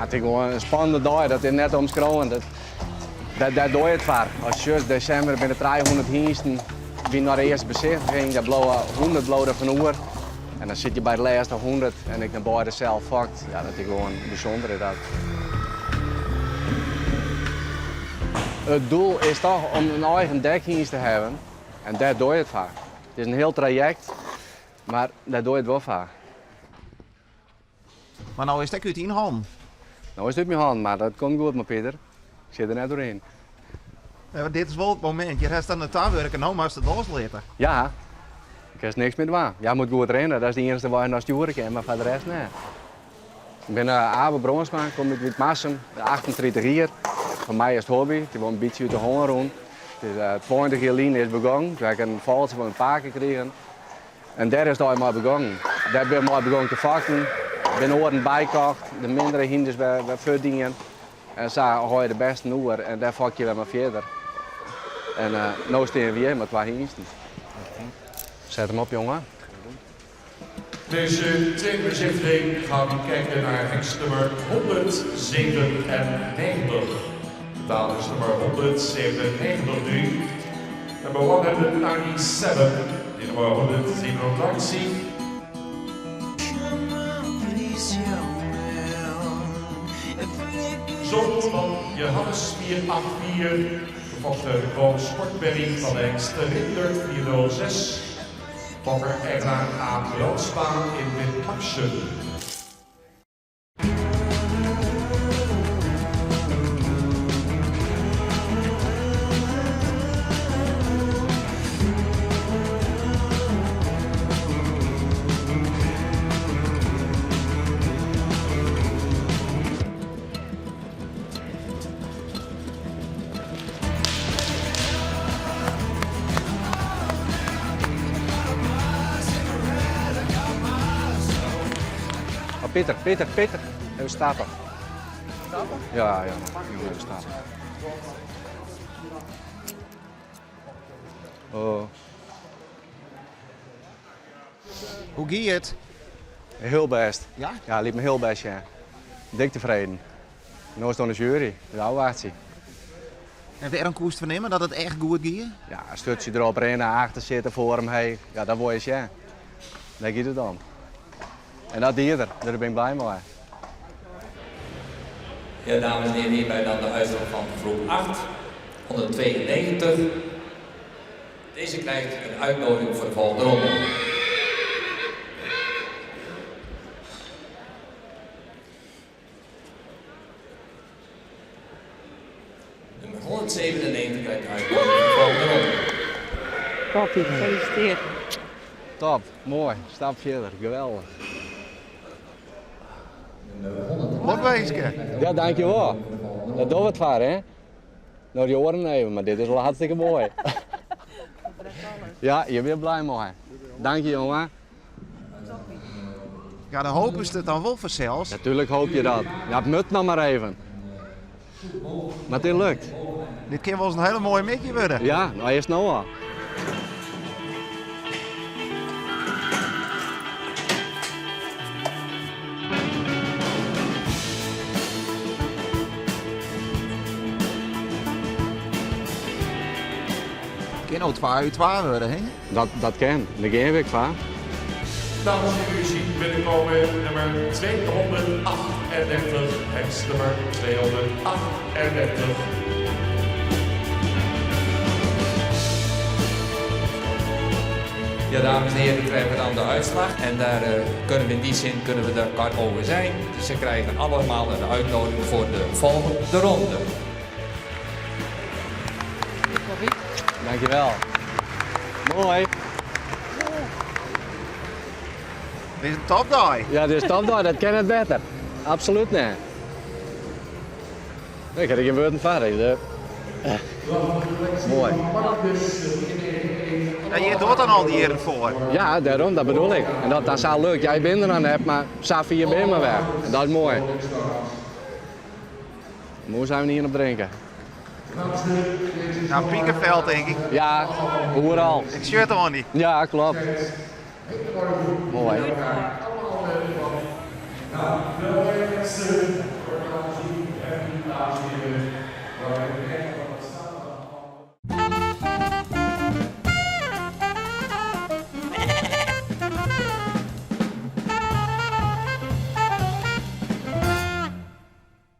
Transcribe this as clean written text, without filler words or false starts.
it is gewoan in spannende dei, dat is net te omskriuwen. Dat, dêr dogge je it foar. As sjochst, desimber binne 300 hynsten by nei de earste besichtiging, dêr bliuwe 100 bliuwe der fan oer. En dan sit je by de lêste 100 en ek nei beide sels fokt. Ja, dat is gewoan bysûnder is dat. It doel is toch om in eigen dekhynst te hawwen en dêr dogge je it foar. It is in hiel trajekt, mar dêr dogge je it wol foar. Mar no is it ek út dyn hannen. No is it út myn hannen, mar dat komt goed mei Pieter. Ik sit der net oerhin. Ja, dit is wol it momint. Hjir hast dan nei ta wurke, no moatst it loslitte. Ja, kinst niks mear dwaan. Ja, moat goed rinne, dat is de iennichste wei noch stjoere kin, mar foar de rest net. Ik bin Abe Bronsma, kom út Wytmarsum, 38 jier. Foar my is it hobby, it is wol in bytsje út de hân rûn. It is 20 jier lyn is begûn, toen ha ik in foltsje fan myn pake krigen. En dêr is it mei begûn. Dêr bin ik mei begûn te fokken, bin oaren bykocht, de mindere hynders wer fuortdien. En sa hâld je de bêsten oer en dêr fok je wer mei fierder. En no stean we hjir mei twa hynsten. Set him op, jonge. Deze tweede bezichtiging gaan we kijken naar hengst nummer 197. Betaal is nummer 197 nu. Nummer 197, die nummer 187. Zoon van Johannes 484, gefokt uit de Kroon Sportberry van de hengst Rindert 406. Fokker eigenaar A. Brandsma in Witmarsum. Oh, Pieter, Pieter, Pieter. Even stappen. Stappen? Ja, ja. Even stappen. Oh. Hoe gie it? Hiel bêst. Ja? Ja, liet my hiel bêst sjen. Dik tefreden. No is it oan de sjuery, de ôfwachtsje. En wêrom koest fernimme dat it echt goed gie? Ja, in sturtsje derop rinne, achter sitte, foar him heech. Ja, dat wol je sjen. Dêr giet it om. En dat die er, dêr bin ik blij mei. Ja, dames en heren, hierbij dan de uitslag van groep 8, 192. Deze krijgt een uitnodiging voor de volgende ronde. Nummer 197 krijgt de uitnodiging voor de volgende ronde. Top, gefeliciteerd. Top, moai. Stap fierder, geweldich. Lokwinske. Ja, dankjewol. Dat dogge we it foar, hè? No, dy oaren even, mar dit is wol hartstikke moai. Ja, je binne blij mei. Dank je, jonge. Ja, dan hopest it dan wol fansels. Natuerlik hoopje je dat. Ja, it moat noch mar even. Mar it lukt. Dit kin wolris in hiele moaie middei wurde. Ja, no earst no al. Kin no twa út twa wurde, hè? Dat, dat kin. Dêr gean we ek foar. Dames en heren, u ziet binnenkomen nummer 238, hengst nummer 238. Ja, dames en heren, krijgen we dan de uitslag. En daar uh, kunnen we in die zin kunnen we daar kort over zijn. Dus ze krijgen allemaal een uitnodiging voor de volgende ronde. Dankjewel. Mooi. Dit is in topdei. Ja, dit is topdei. Dat kin net better. Absolút net. Ik ha der gjin wurden foar. Moai. Ja, je docht dan al dy jierren foar. Ja, dêrom, dat bedoel ik. En dat dan sa lukt. Ja, je bent der noch net, mar sa fier binne we wer. En dat is moai. Moe zijn we ien op drinke. Nou, pikefel tink ik. Ja, oeral. Ik sjoch it oan dy. Ja, klopt. Moai. Dames en heren.